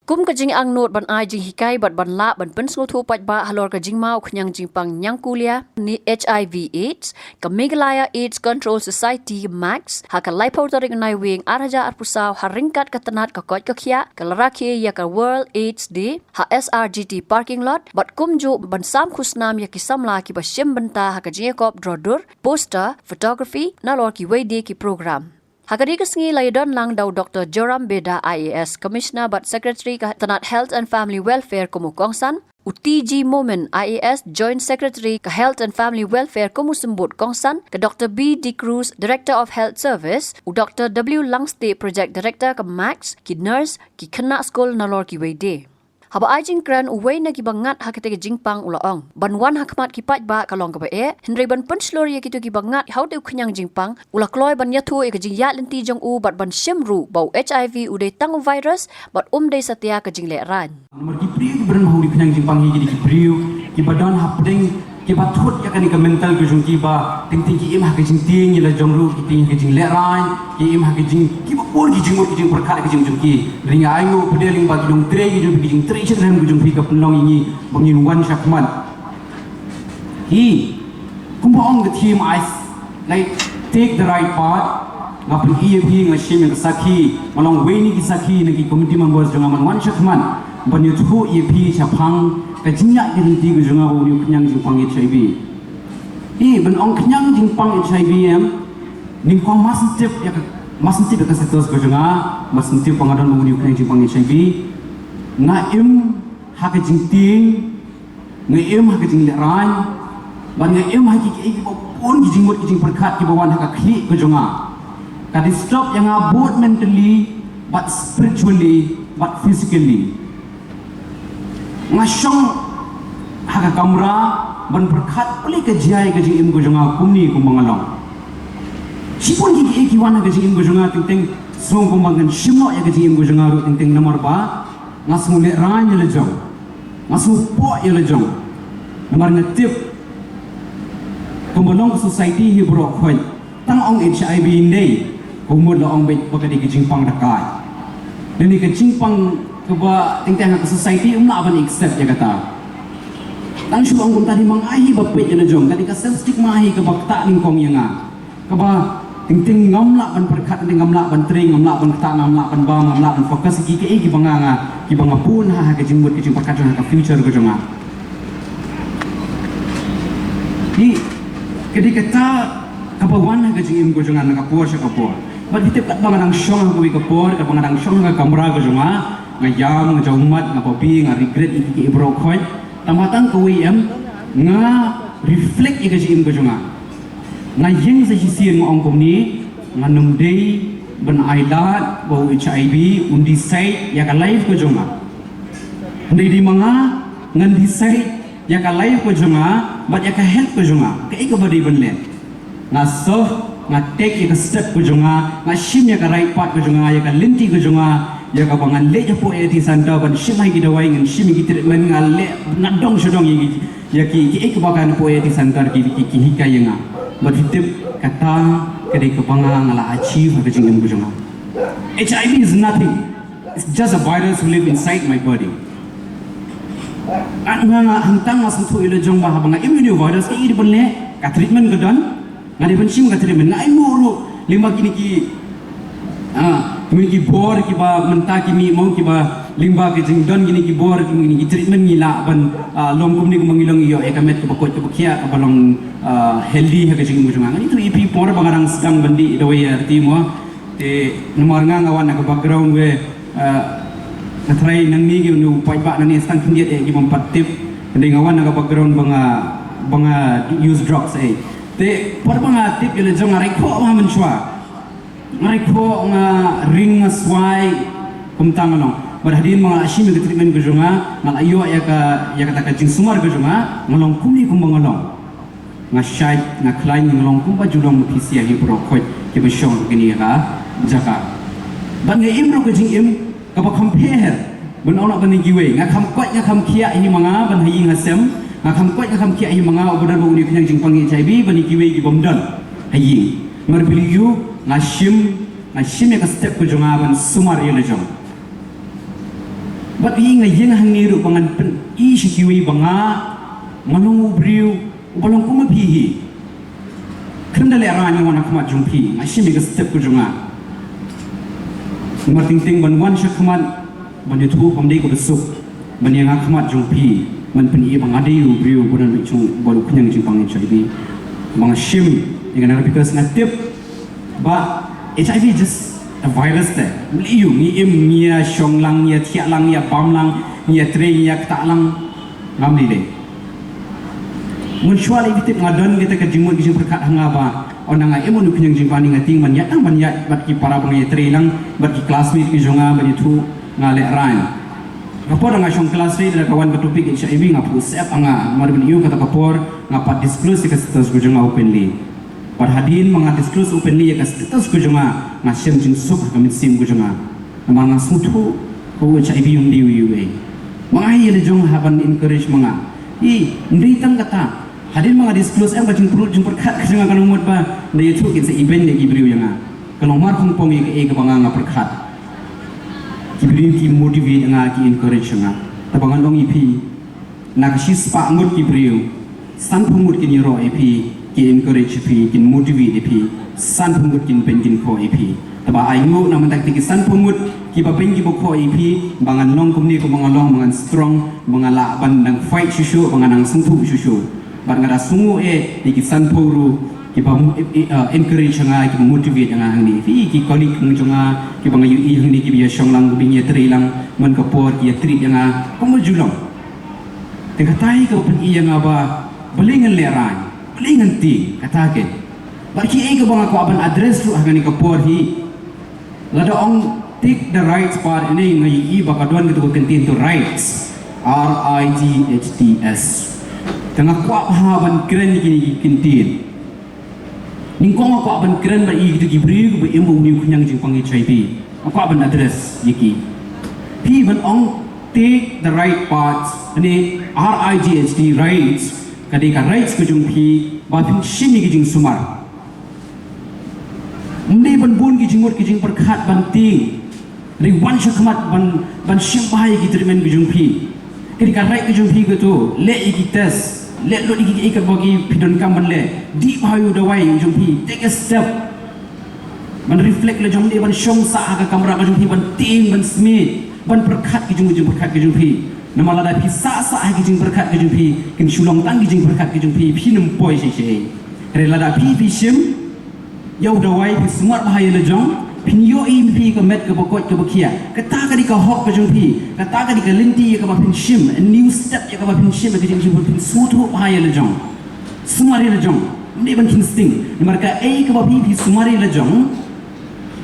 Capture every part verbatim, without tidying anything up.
Kum ka jingangnud ban ai jinghikai bad ban lah ban pynsngewthuh paidbah halor ka jingma u khñiang jingpang ñiangkulia ne HIV AIDS, ka Meghalaya AIDS Control Society, MACS, ha ka laiphew tarik Naiwieng ar hajar arphew saw ha ryngkat ka tnat ka koit ka khiah ka la rakhe ïa ka World AIDS Day ha SRGT parking lot bad kumjuh ban sam khusnam ïa ki samla kiba shim bynta ha ka jingïakop draw dur, poster, photography nalor kiwei de ki program. Ha ka dei ka sngi la ïadon lang da u Doctor Joram Beda, IAS Commissioner bad Secretary ka tnat Health and Family Welfare kum u kongsan, u T G Momin, IAS Joint Secretary ka Health and Family Welfare kum u symbud kongsan, ka Doctor B D Cruz, Director of Health Service, u Doctor W Langstieh, Project Director ka MACS, ki nurse, ki khynnah skul nalor kiwei de. Haba ai jingkren, uwei na kiba ngat ha kata ka jingpang u la ong ban wan ha khmat ki paidbah ka long kaba eh, hynrei ban pynshlur ïa kito kiba ngat ha utei u khñiang jingpang u la kloi ban ïathuh ïa ka jingïaid lynti jong u bad ban shim ruh ba u HIV u dei tang u virus bad um dei satia ka jinglehrain. Namar ki briew kiba don ha u khñiang jingpang hi ki dei ki briew kiba don hapdeng, kiba thut ïa kane ka mental ka jong ki ba teng teng ki im ha ka jingtieng ïa la jong ruh, ki tieng ha ka jinglehrain, ki im ha ka jing, kiba bun ki jingmut ki jingpyrkhat ha ka jingim jong ki. Hynrei nga ai nguh pat de lyngba ki nongtrei ki jong phi, ki jingtrei shisha ka jong phi ka pynlong ïa ngi ba ngin wan shakhmat. Hi, kumba ong ka theme, I, like, take the right path. Nga pyni ïa phi, nga shim ïa ka sakhi, nga long uwei na ki sakhi na ki committee members jong nga ban wan shakhmat ban ïathuh ïa phi shaphang ka jingïaid lynti ka jong nga bad une u khñiang jingpang HIV. Hi, ban ong khñiang jingpang HIV em, nyngkong mar shen tip ïa ka, mar shen tip ïa ka status ka jong nga, mar shen tip ba nga don bad une u khñiang jingpang HIV, nga im ha ka jingtieng, nga im ha ka jinglehrain, bad nga im ha ki, ki, kiba bun ki jingmut ki jingpyrkhat kiba wan ha ka khlieh ka jong nga. Ka disturb ïa nga both mentally bad spiritually bad physically. Nga shong ha ka kamra ban pyrkhat balei ka jia ïa ka jingim ka jong nga kumne kumba nga long. Shibun ki, ki, ki wan ha ka jingim ka jong nga teng teng, sngew kumba ngan shim noh ïa ka jingim ka jong nga ruh teng teng namar ba nga sngew lehrain ïa la jong, nga sngew poh ïa la jong. Namar nga tip kumba long ka society hi baroh khoit, tang ong HIV ym dei, ka mut la ong beit ba ka dei ka jingpang da kai. Lane ka jingpang kaba teng teng ha ka society ym lah ban accept ïa kata. Tang shu ong kumta, dei ma nga hi ba peit ïa la jong, ka dei ka self stigma hi kaba ktah nyngkong ïa nga. Kaba teng teng ngam lah ban pyrkhat, teng teng ngam lah ban trei, ngam lah ban ktah, ngam lah ban bam, ngam lah ban focus ïa ki, kiei kiba nga, nga, kiba nga bun ha, ha ka jingmut ka jingpyrkhat jong nga, ha ka future ka jong nga. Hi, ka dei kata kaba wan ha ka jingim ka jong nga na ka por sha ka por. Bad phi tip katba nga dang shong ha kawei ka por, katba nga dang shong ha ka kamra ka jong nga, nga ïam, nga jaw ummat, nga babe, nga regret ïa ki, kiei baroh khoit. Tang ba tang kawei em, nga reflect ïa ka jingim ka jong nga. Nga ïeng sa shisien, nga ong kumne, ngan ym dei ban ailad ba u HIV un decide ïa ka life ka jong nga. Hynrei dei ma nga ngan decide ïa ka life ka jong nga bad ïa ka health ka jong nga. Kaei kaba dei ban leh? Nga serve, nga take ïa ka step ka jong nga, nga shim ïa ka right path ka jong nga, ïa ka lynti ka jong nga, ïa kaba ngan leit hapoh A I T center ban shim ha ki dawai, ngan shim ïa ki treatment, nga leh nadong shadong ïa ki, ïa ki, kiei kiba kan hapoh A I T center ki, ki, ki hikai ïa nga. Bad phi tip, kata ka dei kaba nga, nga la achieve ha ka jingim ka jong nga. HIV is nothing. It's just a virus who live inside my body. Nga, nga, nga, hangta nga sngewthuh ïa la jong ba haba nga im ïa une u virus, kaei dei ban leh? Ka treatment ka don. Nga dei ban shim ka treatment. Nga ainguh ruh lyngba kine ki, ah, kine ki bor kiba mynta ki mih mo, kiba lyngba ki jingdon kine ki bor, kine ki treatment ngi lah ban, ah, long kumne kumba ngi long, ïoh ïa ka met kaba koit kaba khiah, kaba long, ah, healthy ha ka jingim ka jong nga. Ngan ïathuh ïa phi, por ba nga dang sdang ban dih dawai A R T mo. Te namar nga, nga wan na ka background wei, ah, nga tharai nangne ki, une u paidbah nangne sa tang khyndiat eh ki bym pat tip. Hynrei nga wan na ka background ba nga, ba nga use drugs eh. Te por ba nga tip ïa la jong nga rai khoh bha mynshuwa. Nga rai khoh, nga ring, nga swai, kumta nga long. Bad hadien ba nga la shim ïa ka treatment ka jong nga, nga la ïoh ïa ka, ïa kata ka jingsumar ka jong nga, nga long kumne kumba nga long. Nga shait, nga khlaiñ, nga long kumba ju long ma phi sha hi baroh khoit kiba shong ha kane ka jaka. Bad nga im ruh ka jingim kaba kham pher ban ong na bad kiwei. Nga kham koit, nga kham khiah hi ma nga ban ha ïing ha sem. Nga kham koit, nga kham khiah hi ma nga uba don bad une u khñiang jingpang HIV ban kiwei ki bym don ha ïing. Namar balei? Nga shim, nga shim ïa ka step ka jong nga ban sumar ïa la jong. Bad i nga ïeng hangne ruh ba ngan pyni sha kiwei ba nga, nga long u briew uba long kum ma phi hi. Khlem da lehraiñ nga wan ha khmat jong phi, nga shim ïa ka step ka jong nga. Namar teng teng ban wan sha khmat, ban ïathuh kam dei kaba suk, ban ïeng ha khmat jong phi, ban pyni ba nga dei u briew uba don beit jong, uba don khñiang jingpang H I V. Ba nga shim ïa kane, because nga tip ba H I V just a virus te. Mlei ïa u, ngi im, ngi ïa shong lang, ngi ïa thiah lang, ngi ïa bam lang, ngi ïa trei, ngi ïa ktah lang. Ngam lei lei. Mynshuwa lei phi tip nga don kita ka jingmut ka jingpyrkhat ha nga ba, ynda nga im u khñiang jingpang, nga tieng ban ïaid lang, ban ïaid bad ki para ba nga ïa trei lang, bad ki classmate ki jong nga, ban ïathuh, nga lehraiñ. Ka por nga shong klas three, da ka wan ka topic H I V, nga phuh sep ha nga, namar ban ïoh kata ka por nga pat disclose ïa ka status ka jong nga openly. Bad hadien ba nga disclose openly ïa ka status ka jong nga, nga shem jingsuk ha ka mynsiem ka jong nga. Namar nga sngewthuh ba u H I V um dei uwei uwei. Ma nga hi la jong hap ban encourage ma nga. Ym dei tang kata. Hadien ba nga disclose, em, ba jingpyrkhat, jingpyrkhat ka jong nga ka long mut ba, nda ïathuh kin sa ibeiñ ïa ki briew ïa nga. Ka long markhongpong ïa kaei kaba nga nga pyrkhat. Ki briew ki motivate ïa nga, ki encourage ïa nga. Te ba ngan ong ïa phi, na ka shispah ngut ki briew, sanphew ngut kin ïaroh ïa phi, ki encourage ïa phi, kin motivate ïa phi, sanphew ngut kin beiñ kin khoh ïa phi. Te ba ai nguh na mynta ki sanphew ngut kiba beiñ kiba khoh ïa phi, ba ngan long kumne kumba nga long, ba ngan strong, ba nga lah ban nang fight shuh shuh, ba ngan nang sngewthuh shuh shuh. Bad nga da sngewnguh eh ïa ki sanphew ruh kiba, eh, eh, encourage ïa nga, kiba motivate ïa nga hangne. Phi ki colleague jong nga kiba nga ïohi hangne, kiba ïa shong lang, kiba ïa trei lang man ka por, ki ïa treat ïa nga kumba ju long. Te katai kaba pyni ïa nga ba balei ngan lehraiñ, balei ngan tieng, kata kein. Bad kiei kaba nga kwah ban address ruh ha kane ka por hi. Lada ong take the rights part, ine nga ïohi ba ka don kata ka kyntien to rights. R I G H T S. Te nga kwah bha ban kren ïa kine ki kyntien. Nyngkong nga kwah ban kren bad ïa kito ki briew kiba im bad une u khñiang jingpang H I V. Nga kwah ban address ïa ki. Phi ban ong take the right path, ne R I G H T, rights, ka dei ka rights ka jong phi ba phin shim ïa ki jingsumar. Ym dei ban bun ki jingmut ki jingpyrkhat ban tieng. Hynrei wan sha khmat ban, ban shim bha ïa ki treatment ki jong phi. Ka dei ka right ka jong phi kato, leh ïa ki test, leh lut ïa ki, ïa kiba ki phi donkam ban leh. Dih bha ïa u dawai ka jong phi, take a step. Ban reflect la jong, ym dei ban shong sah ha ka kamra ka jong phi ban tieng, ban smiej, ban pyrkhat ki jong, jingpyrkhat ki jong phi. Namar lada phi sah sah ha ki jingpyrkhat ki jong phi, kin shu long tang ki jingpyrkhat ki jong phi, phin ym poi shisha. Hynrei lada phi, phi shim ïa u dawai, phi sumar bha ïa la jong, phin ïohi ma phi ka met kaba koit kaba khiah. Kata ka dei ka hok ka jong phi, kata ka dei ka lynti ïa kaba phin shim, a new step ïa kaba phin shim, ïa ka jingshim, phin sngewthuh bha ïa la jong. Sumar ïa la jong, ym dei ban kheiñ sting. Namar kaei kaba phi, phi sumar ïa la jong,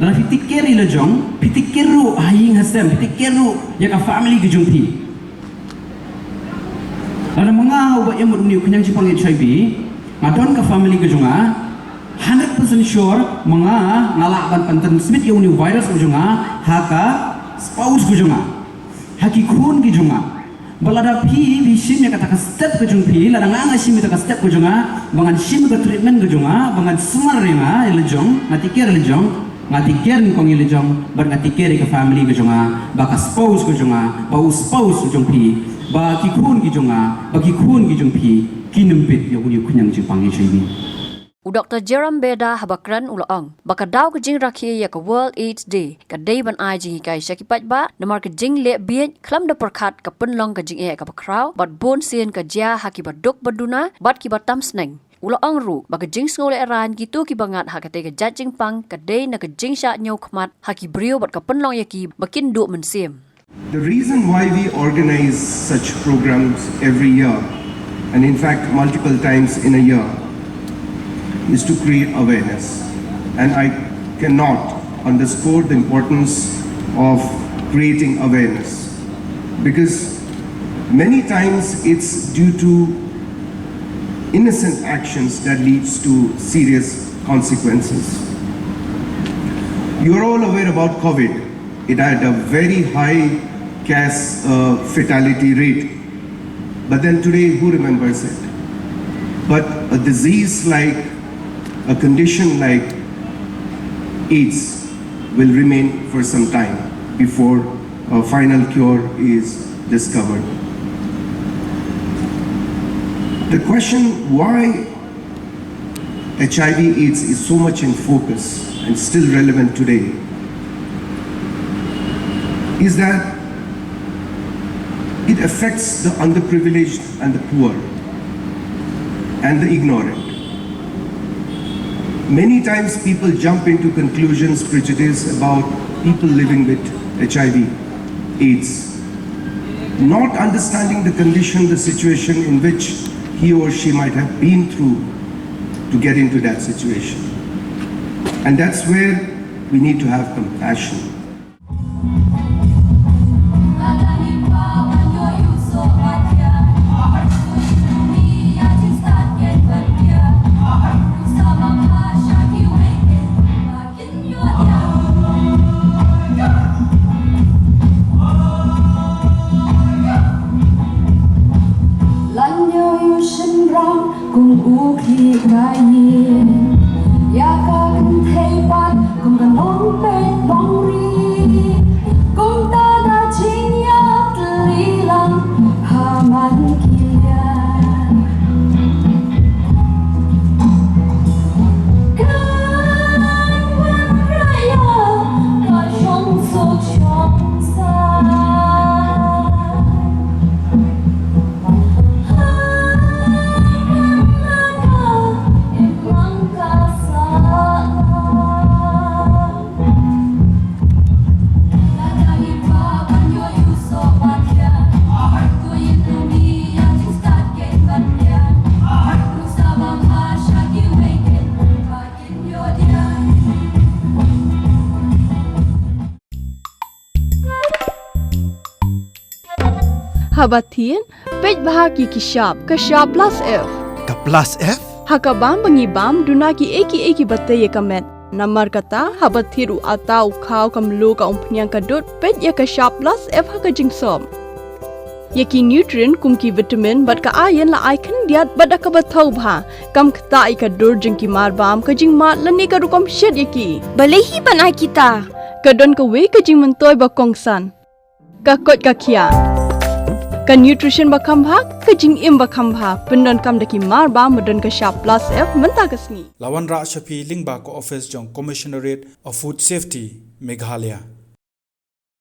lada phi take care ïa la jong, phi take care ruh ha ïing ha sem, phi take care ruh ïa ka family ka jong phi. Lada ma nga uba im bad une u khñiang jingpang H I V, nga don ka family ka jong nga, hundred percent sure ma nga nga lah ban pyntransmit ïa une u virus ka jong nga ha ka spouse ka jong nga, ha ki khun ki jong nga. Bad lada phi, phi shim ïa kata ka step ka jong phi, lada nga, nga shim ïa kata ka step ka jong nga, ba ngan shim ka treatment ka jong nga, ba ngan sumar ïa nga ïa la jong, nga take care ïa la jong, nga take care nyngkong ïa la jong, bad nga take care ïa ka family ka jong nga, ba ka spouse ka jong nga, ba u spouse ka jong phi, ba ki khun ki jong nga, ba ki khun ki jong phi, kin ym bit ïa une u khñiang jingpang H I V. U Doktor Jerome Beda haba kren u la ong ba ka daw ka jingrakhe ïa ka World AIDS Day ka dei ban ai jinghikai sha ki paidbah, namar ka jingleh bieit khlem da pyrkhat ka pynlong ka jingeh kaba khraw, bad bun sien ka jia ha kiba duk ba duna bad kiba tam sneng. U la ong ruh ba ka jingsngew lehraiñ kito kiba ngat ha katei ka jait jingpang ka dei na ka jingshah ñiewkhmat ha ki briew bad ka pynlong ïa ki ba kin duh mynsiem. The reason why we organize such programs every year, and in fact multiple times in a year, is to create awareness. And I cannot underscore the importance of creating awareness, because many times it's due to innocent actions that leads to serious consequences. You're all aware about COVID. It had a very high case, uh, fatality rate. But then today, who remembers it? But a disease like, a condition like AIDS will remain for some time before a final cure is discovered. The question why H I V AIDS is so much in focus and still relevant today is that it affects the underprivileged and the poor and the ignorant. Many times people jump into conclusions, prejudice about people living with H I V AIDS, not understanding the condition, the situation in which he or she might have been through to get into that situation. And that's where we need to have compassion. Lan ïoh ïa u shynrang kum u khlieh ka ïing, ïa ka kynthei pat kum ka nongpeit nongri, kumta da jingïatylli lang ha man ki liang. Kan wanrah ïa ka shongsuk shongsaiñ. Haba thied, peit bha ki ki shap, ka shap plus F. Ka plus F? Ha ka bam ba ngi bam, duna ki ei ki ei kiba tei ïa ka met. Namar kata, haba thied u atta, u khaw, ka mluh, ka umphniang, ka dud, peit ïa ka shap plus F ha ka jingsop. Ïa ki nutrient kum ki vitamin bad ka iron la ai khyndiat bad da kaba thaw bha. Kam ktah ïa ka dur jong ki marbam, ka jingmad lane ka rukom shet ïa ki. Balei hi ban ai kita? Ka don kawei ka jingmyntoi ba kongsan. Ka koit ka khiah. Ka nutrition ba kham bha, ka jingim ba kham bha. Pyndonkam da ki marbam ba don ka shap plus F mynta ka sngi. La wanrah sha phi lyngba ka office jong Commissionerate of Food Safety, Meghalaya.